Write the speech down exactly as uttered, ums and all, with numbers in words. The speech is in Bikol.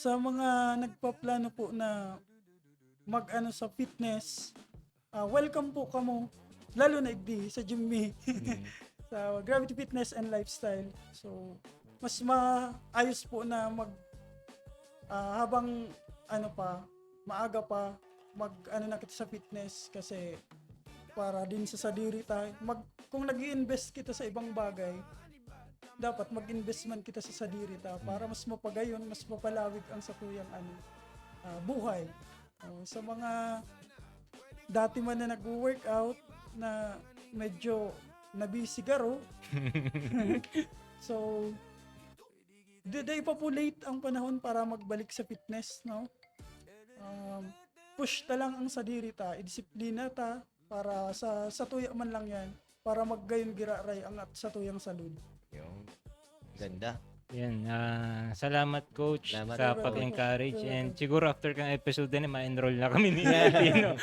Sa mga nagpaplano po na mag-ano sa fitness, ah, welcome po kamo, lalo na igdi sa Jimmy. Mm. Sa Gravity Fitness and Lifestyle. So, mas maayos po na mag ah, habang ano pa, maaga pa, mag ano na kita sa fitness kasi para din sa sadiri ta, mag kung nag-i-invest kita sa ibang bagay, dapat mag-invest man kita sa sadiri ta para mas mapagayon, mas mapalawig ang satuyang ano, ah, buhay. Oh, sa mga dati man na nagwo-workout na medyo nabisi garo. So, di, di pa po late ang panahon para magbalik sa fitness, no? Um, push ta lang ang sadiri ta, idisiplina ta para sa satuya man lang yan, para maggayon giraray ang at satuyang salud. Yung ganda. Yan. Ah, salamat, Coach, Salamat, sa Coach. pag-encourage. And siguro after kang episode din, ma-enroll na kami ni Tino.